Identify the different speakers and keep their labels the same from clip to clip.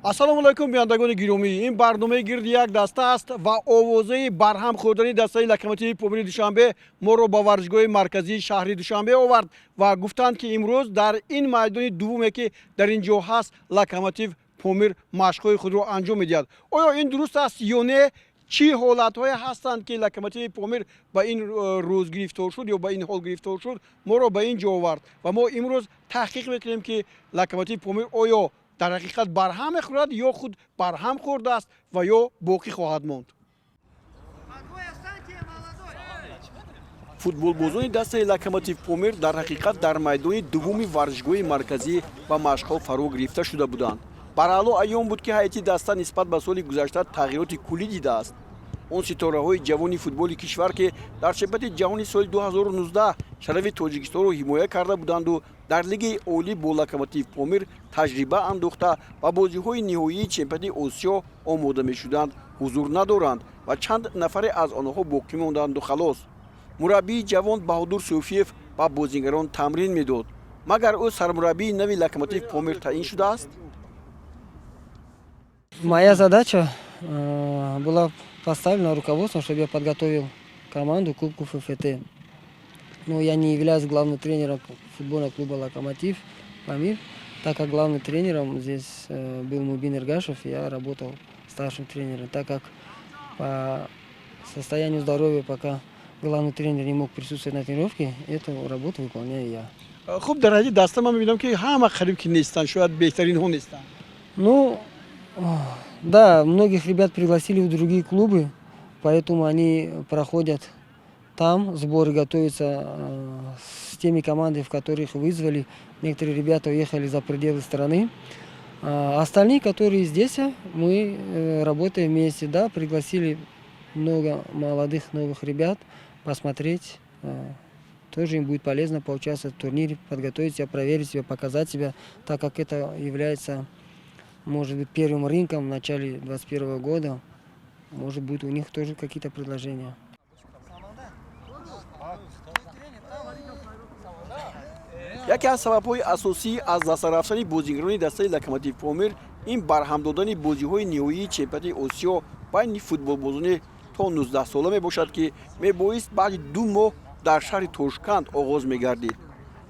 Speaker 1: Ассалому алайкум, бинандагони гиромӣ. Ин барномаи «Гирди як даста» аст ва овозаи барҳам хӯрдани дастаи «Локомотиви Помири Душанбе» моро ба варзишгоҳи марказии шаҳри Душанбе овард ва гуфтанд, ки имрӯз дар ин майдони дуввуме, ки дар ин ҷо ҳаст, «Локомотив Помир» машқҳои худро анҷом медиҳад. Оё ин дуруст аст ё не? Чӣ ҳолатҳое ҳастанд, ки «Локомотиви Помир» ба ин рӯз гирифтор шуд ё ба ин ҳол гирифтор шуд, моро ба ин ҷо овард ва мо имрӯз таҳқиқ мекунем, ки «Локомотиви Помир» оё дар ҳақиқат барҳам мехӯрад ё худ барҳам хӯрдааст ва ё боқӣ хоҳад монд. Футболбозони дастаи «Локомотив Помир» дар ҳақиқат дар майдони дуввуми варзишгоҳи марказӣ ба машқҳо фаро гирифта шуда буданд. Бараъло аён буд, ки ҳайати даста нисбат ба соли гузашта тағйироти куллӣ дидааст. Он ситораҳои ҷавони футболи кишвар, ки дар чемпионати ҷаҳони соли 2019 шарафи Тоҷикистонро ҳимоя карда буданду дар Лигаи олӣ бо «Локомотив Помир» таҷриба андӯхта ба бозиҳои ниҳоии чемпионати Осиё омода мешуданд, ҳузур надоранд ва чанд нафаре аз онҳо боқӣ монданду халос. Мураббии ҷавон Баҳодур Суфиев ба бозигарон тамрин медод. Магар ӯ сармураббии нави «Локомотив Помир» таъин шудааст?
Speaker 2: Моя задача была поставлена руководством, чтобы я подготовил команду к Кубку ФФТ. Но я не являюсь главным тренером футбольного клуба «Локомотив Памир», так как главным тренером здесь был Мубин Эргашев, я работал старшим тренером, так как по состоянию здоровья пока главный тренер не мог присутствовать на тренировке, эту работу выполняю я.
Speaker 1: Хуб, дар ҳайати даста ман мебинам, ки ҳама қариб ки нестанд, шояд беҳтаринҳо нестанд.
Speaker 2: Ну, да, многих ребят пригласили в другие клубы, поэтому они проходят там сборы, готовятся с теми командами, в которых вызвали. Некоторые ребята уехали за пределы страны. А остальные, которые здесь, мы работаем вместе, да, пригласили много молодых новых ребят посмотреть. Тоже им будет полезно поучаствовать в турнире, подготовить себя, проверить себя, показать себя, так как это является, может быть, первым рынком в начале 2021 года. Может быть, у них тоже какие-то предложения.
Speaker 1: Яке аз сабабҳои асосии аз даста рафтани бозигарони дастаи «Локомотив Помир» ин барҳам додани бозиҳои ниҳоии чемпионати Осиё байни футболбозони то 19 сола мебошад, ки мебоист баъди 2 моҳ дар шаҳри Тошканд оғоз мегардид.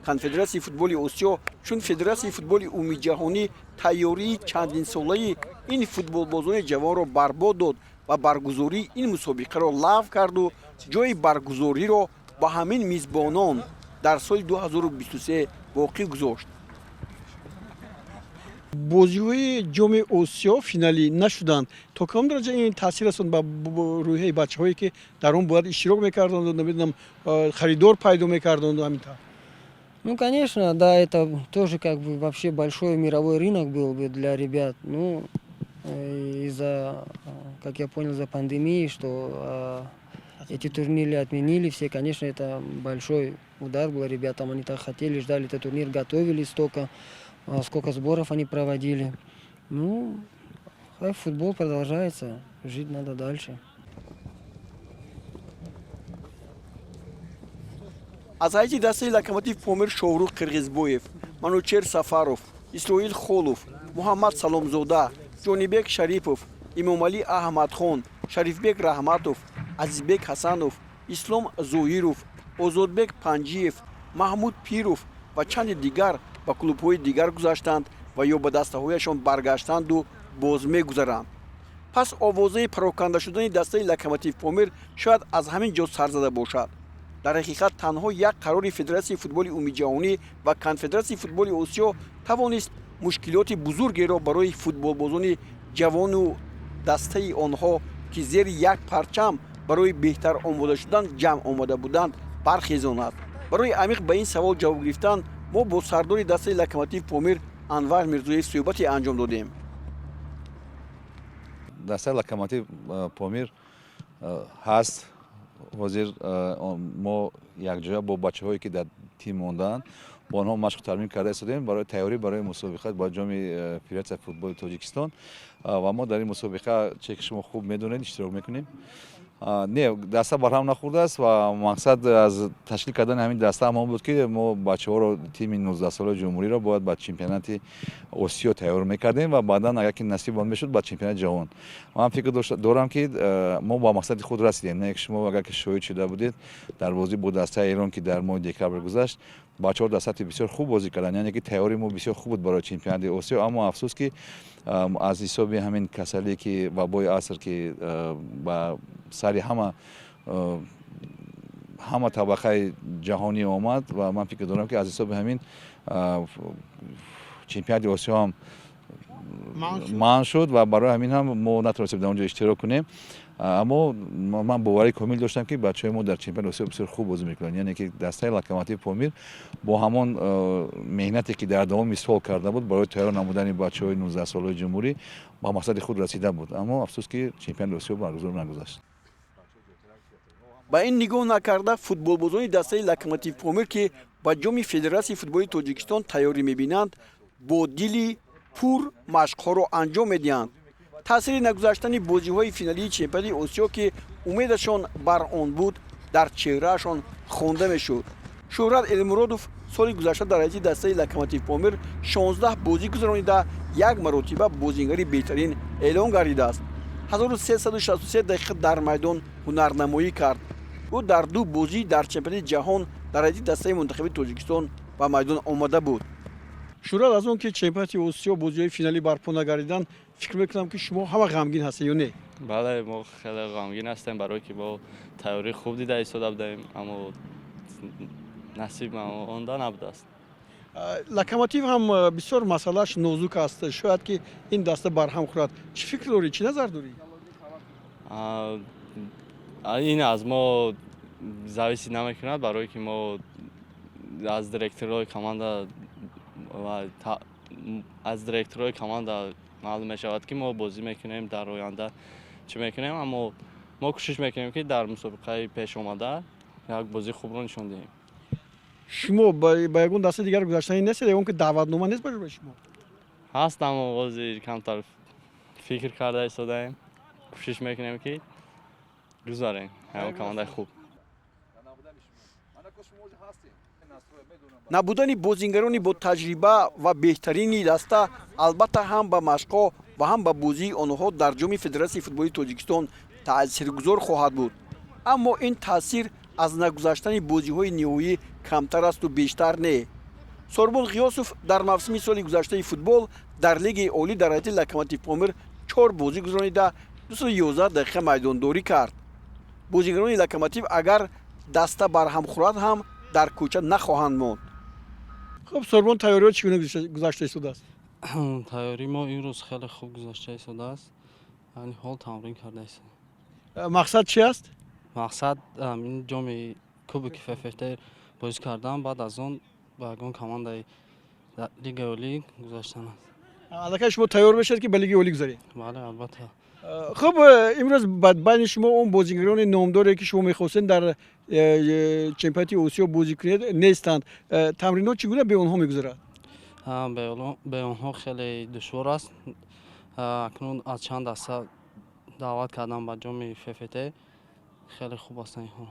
Speaker 1: Конфедератсияи футболи Осиё чун федератсияи футболи умумиҷаҳонӣ тайёрии чандинсолаи ин футболбозони ҷавонро барбод дод ва баргузории ин мусобиқаро лағв карду ҷои баргузориро ба ҳамин мизбонон дар соли 2023 боқӣ гузошт. Бозиҳои Ҷоми Осиё финалӣ нашуданд. То кадом дараҷа ин таъсир расонд ба рӯҳияи бачаҳое, ки дар он бояд иштирок мекарданду, намедонам, харидор пайдо мекарданду, ҳамин тавр?
Speaker 2: Ну, конечно, да, это тоже как бы вообще большой мировой рынок был бы для ребят. Ну, из-за, как я понял, за пандемии, что эти турниры отменили все, конечно, это большой удар был ребятам. Они так хотели, ждали этот турнир, готовились столько, сколько сборов они проводили. Ну, футбол продолжается, жить надо дальше.
Speaker 1: Аз ҳайати дастаи «Локомотив Помир» Шоҳрух Қирғизбоев, Манучер Сафаров, Исроил Холов, Муҳаммад Саломзода, Ҷонибек Шарипов, Имомалӣ Аҳмадхон, Шарифбек Раҳматов, Азизбек Ҳасанов, Ислом Зоҳиров, Озодбек Панҷиев, Маҳмуд Пиров ва чанде дигар ба клубҳои дигар гузаштанд ва ё ба дастаҳояшон баргаштанду боз мегузаранд. Пас овозаи пароканда шудани дастаи «Локомотив Помир» шояд аз ҳамин ҷо сар зада бошад. Дар ҳақиқат, танҳо як қарори Федератсияи футболи умумиҷаҳонӣ ва Конфедератсияи футболи Осиё тавонист мушкилоти бузургеро барои футболбозони ҷавону дастаи онҳо, ки зери як парчам барои беҳтар омода шудан ҷамъ омада буданд, бархезонад. Барои амиқ ба ин савол ҷавоб гирифтан мо бо сардори дастаи «Локомотив Помир» Анвар Мирзоев суҳбате анҷом додем.
Speaker 3: Дастаи «Локомотив Помир» ҳаст. Ҳозир мо якҷоя бо бачаҳое, ки дар тим мондаанд, бо онҳо машқу тармим карда истодем барои тайёрӣ барои мусобиқа ба Ҷоми Федератсияи футболи Тоҷикистон. Ва мо дар ин мусобиқа, че ки шумо хуб медонед, иштирок мекунем. Не, даста барҳам нахӯрдааст ва мақсад аз ташкил кардани ҳамин даста ҳамон буд, ки мо бачаҳоро, тими 19-солаи ҷумҳуриро бояд ба чемпионати Осиё тайёр мекардем ва баъдан, агар ки насиб он мешуд, ба чемпионати ҷаҳон. Ман фикр дорам, ки мо ба мақсади худ расидем. Не, шумо агар ки шоҳид шуда будед, дар бозӣ бо дастаи Эрон, ки дар моҳи декабр гузашт, бачаҳо дар сатҳи бисёр хуб бозӣ карданд, яъне ки тайёрии мо бисёр хуб буд барои чемпионати Осиё. Аммо афсӯс, ки аз ҳисоби ҳамин касалие, ки вабои аср, ки ба сари ҳама табақаи ҷаҳонӣ омад, ва ман фикр дорам, ки аз ҳисоби ҳамин чемпионати Осиё ҳам манъ шуд ва барои ҳамин ҳам мо натавонистем дар он ҷо иштирок кунем. Аммо ман боварии комил доштам, ки бачаҳои мо дар чемпионати Осиё бисёр хуб бозӣ мекунанд, яъне ки дастаи Локомотив Помир бо ҳамон меҳнате, ки дар давоми сол карда буд барои тайёр намудани бачаҳои 19-солаи ҷумҳурӣ, ба мақсади худ расида буд. Аммо афсӯс, ки чемпионати Осиё баргузор нагузашт.
Speaker 1: Ба ин нигоҳ накарда, футболбозони дастаи Локомотив Помир, ки ба Ҷоми Федератсияи футболи Тоҷикистон тайёрӣ мебинанд, бо дили пур машқҳоро анҷом медиҳанд. Таъсири нагузаштани бозиҳои финалии чемпионати Осиё, ки умедашон бар он буд, дар чеҳраашон хонда мешуд. Шӯҳрат Элмуродов соли гузашта дар ҳайати дастаи Локомотив Помир 16 бозӣ гузаронида, як маротиба бозингари беҳтарин эълон гардидааст. 1363 дақиқа дар майдон ҳунарнамоӣ кард. Ӯ дар ду бозӣ дар чемпионати ҷаҳон дар ҳайати дастаи мунтахаби Тоҷикистон ба майдон омада буд. Шӯҳрат, аз он ки чемпионати Осиё бозиҳои финалӣ барпо нагардиданд, фикр мекунам, ки шумо ҳама ғамгин ҳастед, ё не?
Speaker 4: Бале, мо хеле ғамгин ҳастем, барое ки мо тайёрии хуб дида истода будем, аммо насиб онда набудааст.
Speaker 1: Локомотив ҳам бисёр масъалааш нозук аст. Шояд ки ин даста барҳам хӯрад. Чӣ фикр дорӣ, чӣ назар дорӣ?
Speaker 4: Ин аз мо зависит намекунад, барое ки мо аз директорҳои команда ва аз директорҳои команда маълум мешавад, ки мо бозӣ мекунем, дар оянда чӣ мекунем. Аммо мо кӯшиш мекунем, ки дар мусобиқаи пешомада як бозии хубро нишон диҳем.
Speaker 1: Шумо ба ягон дастаи дигар гузаштанӣ нестед? Ягон ки даъватнома нест ба шумо?
Speaker 4: Ҳаст, аммо ҳозир камтар фикр карда истодаем. Кӯшиш мекунем, ки гузарем ягон командаи хуб.
Speaker 1: Набудани бозингарони бо таҷриба ва беҳтарини даста албатта ҳам ба машқҳо ва ҳам ба бозии онҳо дар Ҷоми Федератсияи футболи Тоҷикистон таъсиргузор хоҳад буд. Аммо ин таъсир аз нагузаштани бозиҳои ниҳоӣ камтар асту бештар не. Сорбон Ғиёсов дар мавсими соли гузаштаи футбол дар Лигаи олӣ дар ҳайати Локомотив Помир чор бозӣ гузаронида, 211 дақиқа майдондорӣ кард. Бозигарони Локомотив, агар даста барҳам хӯрад ҳам, дар кӯча нахоҳанд монд. Хуб, Сорбон, тайёриҳо чӣ гуна гузашта истодааст?
Speaker 5: Тайёрии мо имрӯз хеле хуб гузашта истодааст. Айни ҳол тамрин карда истодем.
Speaker 1: Мақсад чи аст?
Speaker 5: Мақсад ин ҷоми кубоки ФФТ бозӣ кардан, баъд аз он ба ягон командаи Лигаи олӣ гузаштан аст.
Speaker 1: Аллакай шумо тайёр мешавед, ки ба Лигаи олӣ гузаред?
Speaker 5: Бале, албатта.
Speaker 1: Хуб, имрӯз байни шумо он бозигарони номдоре, ки шумо мехостед дар чемпионати Осиё бозӣ кунед, нестанд. Тамринҳо чӣ гуна бе онҳо мегузарад?
Speaker 5: Бе онҳо хеле душвор аст. Акнун аз чанд даста даъват кардам ба ҷоми ФФТ. Хеле хуб ҳастанд инҳо.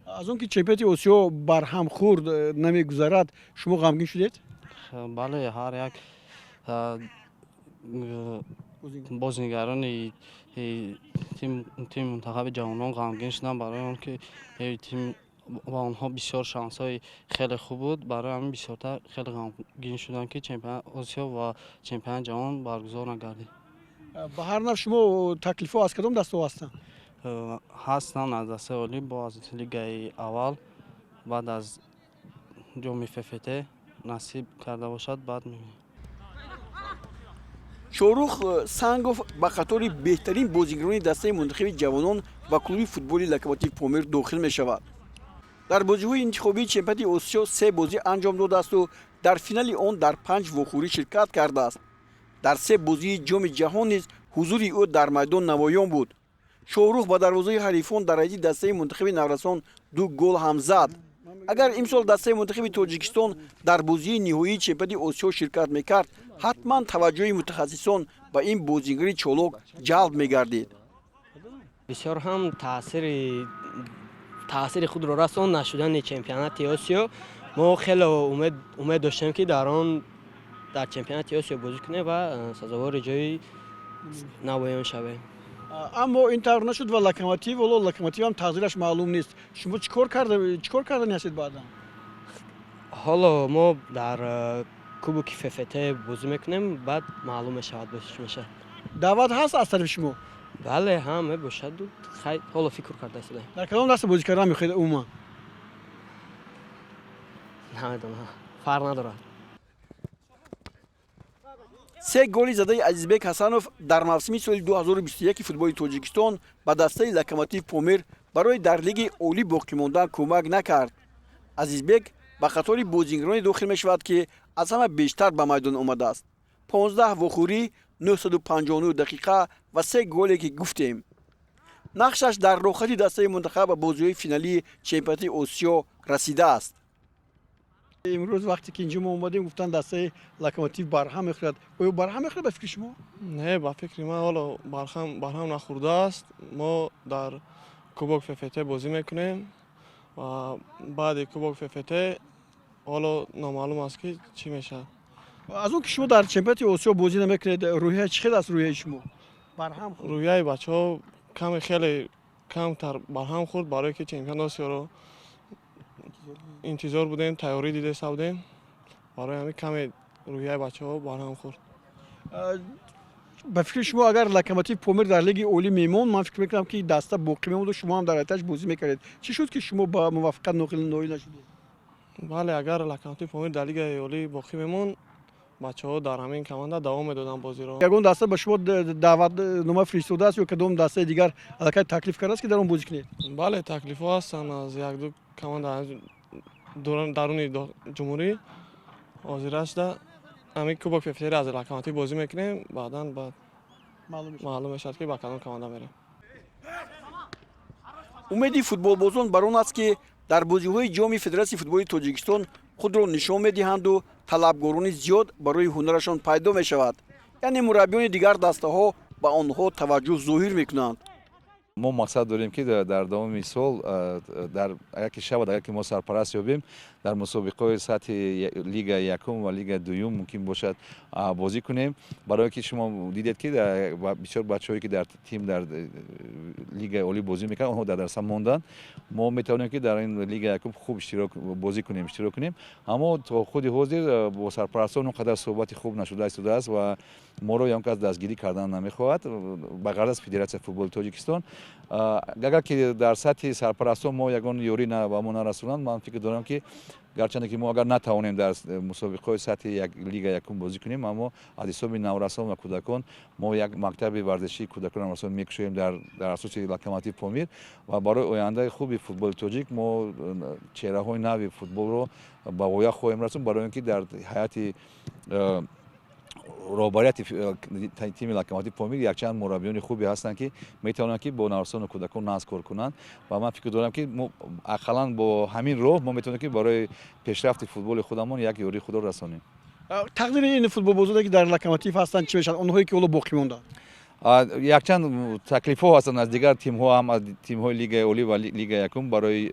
Speaker 1: Аз он ки чемпионати Осиё барҳам хӯрд, намегузарад, шумо ғамгин шудед?
Speaker 5: Бале, ҳар як бозигарони тими мунтахаби ҷавонон ғамгин шуданд, барои он ки тим ба онҳо бисёр шансҳои хеле хуб буд. Барои ҳамин бисёртар хеле ғамгин шуданд, ки чемпионати Осиё ва чемпионати ҷаҳон баргузор нагардид.
Speaker 1: Ба ҳар нав, шумо таклифҳо аз кадом дастаҳо ҳастанд?
Speaker 5: Ҳастанд аз дастаи олӣ, бо аз лигаи аввал. Баъд аз ҷоми ФФТ насиб карда бошад, баъд мебинем.
Speaker 1: Шоҳрух Сангов ба қатори беҳтарин бозигарони дастаи мунтахаби ҷавонон ва клуби футболи Локомотив Помир дохил мешавад. Дар бозиҳои интихобии чемпионати Осиё се бозӣ анҷом додаасту дар финали он дар панҷ вохӯрӣ ширкат кардааст. Дар се бозии Ҷоми ҷаҳон низ ҳузури ӯ дар майдон намоён буд. Шоҳрух ба дарвозаи ҳарифон дар ҳайати дастаи мунтахаби наврасон ду гол ҳам зад. Агар имсол дастаи мунтахаби Тоҷикистон дар бозии ниҳоии чемпионати Осиё ширкат мекард, ҳатман таваҷҷӯҳи мутахассисон ба ин бозигари чолок ҷалб мегардид.
Speaker 6: Бисёр ҳам таъсири худро расон нашудани чемпионати Осиё. Мо хеле умед доштем, ки дар он дар чемпионати Осиё бозӣ кунем ва сазовори ҷои намоён шавем.
Speaker 1: Аммо ин тавр нашуд ва Локомотив, ҳоло Локомотив ҳам тақдираш маълум нест. Шумо чӣ кор кардани ҳастед баъдан?
Speaker 6: Ҳоло мо дар кубоки ФФТ бозӣ мекунем, баъд маълум мешавад, боз чӣ мешавад.
Speaker 1: Даъват ҳаст аз тарафи шумо?
Speaker 6: Бале, ҳа, мебошад. Ҳоло фикр карда истодаем.
Speaker 1: Дар кадом даста бозӣ кардан мехоҳед умуман?
Speaker 6: Намедонам, фарқ надорад.
Speaker 1: Се голи задаи Азизбек Ҳасанов дар мавсими соли 2021 футболи Тоҷикистон ба дастаи Локомотив Помир барои дар лиги олӣ боқӣ мондан кӯмак накард. Азизбек ба қатори бозигароне дохил мешавад, ки аз ҳама бештар ба майдон омадааст: 15 вохӯрӣ, 959 дақиқа ва се голе, ки гуфтем. Нақшаш дар роҳхати дастаи мунтахаб ба бозиҳои финалии чемпионати Осиё расидааст. Имрӯз вақте ки инҷо мо омадем, гуфтанд, дастаи Локомотив барҳам мехӯрад. Оё барҳам мехӯрад, ба фикри шумо?
Speaker 7: Не, ба фикри ман, ҳоло барҳам нахӯрдааст. Мо дар кубок ФФТ бозӣ мекунем ва баъди кубок ФФТ ҳоло номаълум аст, ки чӣ мешавад.
Speaker 1: Аз он ки шумо дар чемпионати Осиё бозӣ намекунед, рӯҳия чӣ хел аст, рӯҳияи шумо барҳам?
Speaker 7: Рӯҳияи бачаҳо каме, хеле камтар барҳам хӯрд, барое ки чемпионати Осиёро интизор будем, тайёрӣ дидаиста будем. Барои ҳамин каме рӯҳияи бачаҳо барҳам хӯрд.
Speaker 1: Ба фикри шумо, агар Локомотив Помир дар лиги олӣ мемонд, ман фикр мекунам, ки даста боқӣ мемонду шумо ҳам дар ҳайаташ бозӣ мекардед. Чӣ шуд, ки шумо ба муваффақият ноил нашудед?
Speaker 7: Бале, агар Локомотив Помир дар лигаи олӣ боқӣ мемонд, бачаҳо дар ҳамин команда давом медоданд бозиро.
Speaker 1: Ягон даста ба шумо даъватнома фиристодааст ё кадом дастаи дигар аллакай таклиф кардааст, ки дар он бозӣ кунед?
Speaker 7: Бале, таклифҳо ҳастанд аз якду команда даруни ҷумҳурӣ. Ҳозирашда ҳамин кубок ФФТ аз Локомотив бозӣ мекунем, баъдан маълум мешавад, ки ба кадом команда мерем.
Speaker 1: Умеди футболбозон бар он аст, ки дар бозиҳои Ҷоми Федератсияи футболи Тоҷикистон худро нишон медиҳанду талабгорони зиёд барои ҳунарашон пайдо мешавад, яъне мураббиёни дигар дастаҳо ба онҳо таваҷҷӯҳ зоҳир мекунанд.
Speaker 3: Мо мақсад дорем, ки дар давоми сол, дар агар ки шавад, агар ки мо сарпараст ёбем, дар мусобиқаҳои сатҳи лига якум ва лига дуюм мумкин бошад, бозӣ кунем, барое ки шумо дидед, ки бисёр бачаҳое, ки дар тим дар лигаи олӣ бозӣ мекунанд, онҳо дар дарса монданд. Мо метавонем, ки дар ин лига якум хуб иштирок бозӣ кунем, иштирок кунем, аммо то худи ҳозир бо сарпарастон он қадар суҳбати хуб нашуда истодааст ва моро ягон кас дастгирӣ кардан намехоҳад, ба ғараз аз Федератсияи футболи Тоҷикистон. Агар ки дар сатҳи сарпарастон мо ягон ёрӣ ба мо нарасонанд, ман фикр дорам, ки гарчанде ки мо агар натавонем дар мусобиқаҳои сатҳи лига якум бозӣ кунем, аммо аз ҳисоби наврасон ва кӯдакон мо як мактаби варзишии кӯдакон наврасон мекушоем дар асоси Локомотив Помир ва барои ояндаи хуби футболи тоҷик мо чеҳраҳои нави футболро ба воя хоҳем расонд, барои он ки дар ҳайати роҳбарияти тими Локомотив Помир якчанд мураббиёни хубе ҳастанд, ки метавонанд, ки бо наврасону кӯдакон нағз кор кунанд. Ва ман фикр дорам, ки мо ақаллан бо ҳамин роҳ мо метавонем, ки барои пешрафти футболи худамон як ёрии худро расонем.
Speaker 1: Тақдири ин футболбозоне, ки дар Локомотив ҳастанд, чӣ мешавад, онҳое ки ҳоло боқӣ монданд?
Speaker 3: Якчанд таклифҳо ҳастанд аз дигар тимҳо ҳам, аз тимҳои лигаи олӣ ва лигаи якум, барои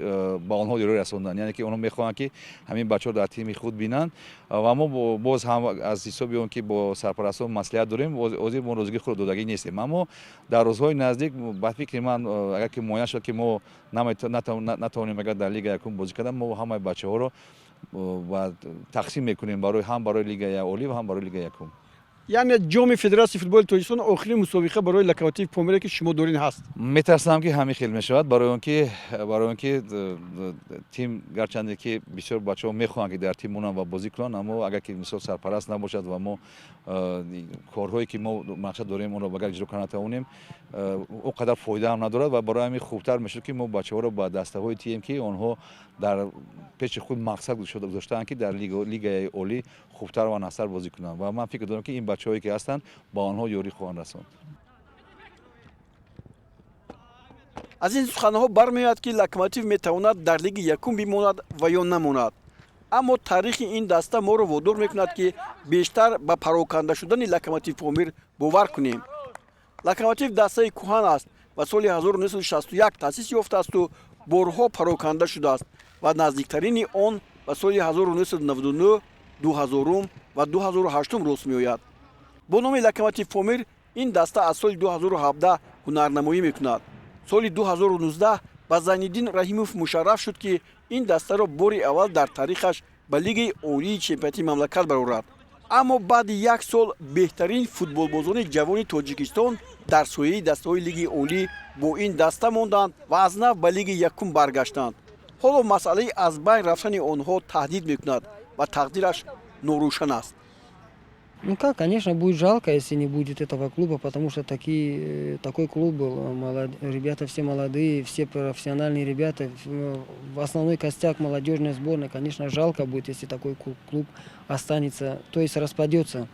Speaker 3: ба онҳо ёрӣ расондан, яъне ки онҳо мехоҳанд, ки ҳамин бачаҳо дар тими худ бинанд. Ва мо боз ҳам аз ҳисоби он ки бо сарпарастон маслиҳат дорем, ҳозир мо розигии худро додагӣ нестем, аммо дар рӯзҳои наздик, ба фикри ман, агар ки муайян шуд, ки мо натавонем агар дар лигаи якум бозӣ кардан, мо ҳамаи бачаҳоро тақсим мекунем барои ҳам барои лигаи олӣ ва ҳам барои лигаи якум.
Speaker 1: Яъне Ҷоми Федератсияи футболи Тоҷикистон охирин мусобиқа барои Локомотив Помире, ки шумо дорин, ҳаст?
Speaker 3: Метарсам, ки ҳамин хел мешавад, барои он ки тим, гарчанде ки бисёр бачаҳо мехоҳанд, ки дар тим монанд ва бозӣ кунанд, аммо агар ки мисол сарпараст набошад ва мо корҳое, ки мо мақсад дорем, онро агар иҷро карда натавонем, он қадар фоида ҳам надорад. Ва барои ҳамин хубтар мешуд, ки мо бачаҳоро ба дастаҳое тием, ки онҳо дар пеши худ мақсад гузоштаанд, ки дар лигаи олӣ хубтар ва нағзтар бозӣ кунанд. Ва ман фикр дорам, ки ин бачаҳое, ки ҳастанд, ба онҳо ёрӣ хоҳанд расонд.
Speaker 1: Аз ин суханҳо бармеояд, ки Локомотив метавонад дар лиги якум бимонад ва ё намонад, аммо таърихи ин даста моро водор мекунад, ки бештар ба пароканда шудани Локомотив Помир бовар кунем. Локомотив дастаи кӯҳан аст. Ва соли 1961 таъсис ёфтаасту борҳо пароканда шудааст ва наздиктарини он ба соли 1999, 2000 ва 2008 рост меояд. Бо номи Локомотив Помир ин даста аз соли 2017 ҳунарнамоӣ мекунад. Соли 2019 ба Зайниддин Раҳимов мушарраф шуд, ки ин дастаро бори аввал дар таърихаш ба Лигаи олии чемпионати мамлакат барорад. Аммо баъди як сол беҳтарин футболбозони ҷавони Тоҷикистон дар сояи дастаҳои Лигаи олӣ бо ин даста монданд ва аз нав ба Лигаи якум баргаштанд. Ҳоло масъалаи аз байн рафтани онҳо таҳдид мекунад ва тақдираш норӯшан аст.
Speaker 2: Ну как, конечно, будет жалко, если не будет этого клуба, потому что такой клуб был, ребята все молодые, все профессиональные ребята, в основной костяк молодежной сборной, конечно, жалко будет, если такой клуб останется, то есть распадется.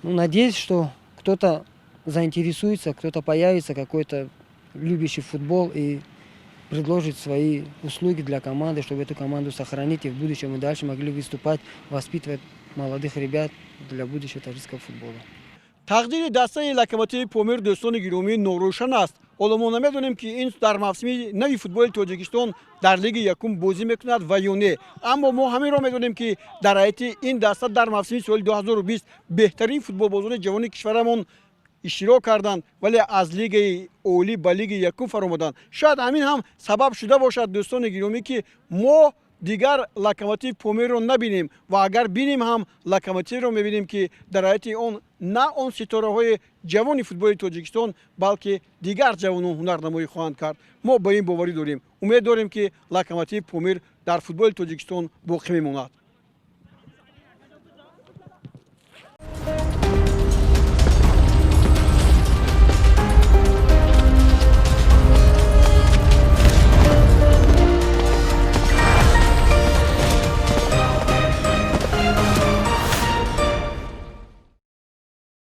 Speaker 2: Ну, надеюсь, что кто-то заинтересуется, кто-то появится, какой-то любящий футбол, и предложит свои услуги для команды, чтобы эту команду сохранить и в будущем и дальше могли выступать, воспитывать молодых ребят для будущего таджикского футбола.
Speaker 1: Тақдири дастаи Локомотиви Помир, дӯстони гиромӣ, норӯшан аст. Ҳоло мо намедонем, ки ин дар мавсими нави футболи Тоҷикистон дар Лиги якум бозӣ мекунад ва ё не, аммо мо ҳаминро медонем, ки дар ҳайати ин даста дар мавсими соли 2020 беҳтарин футболбозони ҷавони кишварамон иштирок карданд, вале аз Лигаи олӣ ба Лигаи якум фаромаданд. Шояд ҳамин ҳам сабаб шуда бошад, дӯстони гиромӣ, ки мо дигар Локомотив Помирро набинем ва агар бинем ҳам, Локомотивро мебинем, ки дар ҳайати он на он ситораҳои ҷавони футболи Тоҷикистон, балки дигар ҷавонон ҳунарнамоӣ хоҳанд кард. Мо ба ин боварӣ дорем, умед дорем, ки Локомотив Помир дар футболи Тоҷикистон боқӣ мемонад.